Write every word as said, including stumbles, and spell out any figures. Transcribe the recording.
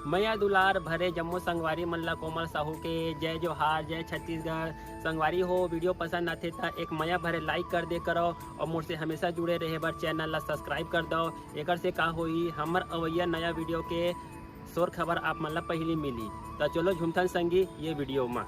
मया दुलार भरे जम्मो संगवारी मन ला कोमल साहू के जय जोहार, जय छत्तीसगढ़। संगवारी हो, वीडियो पसंद आथे त एक मया भरे लाइक कर दे करो और मोर से हमेशा जुड़े रहे बर चैनल ला सब्सक्राइब कर दो। एकर से का होई, हमर अवैया नया वीडियो के शोर खबर आप मन ला पहली मिली। त चलो झूमथन संगी ये वीडियो मा।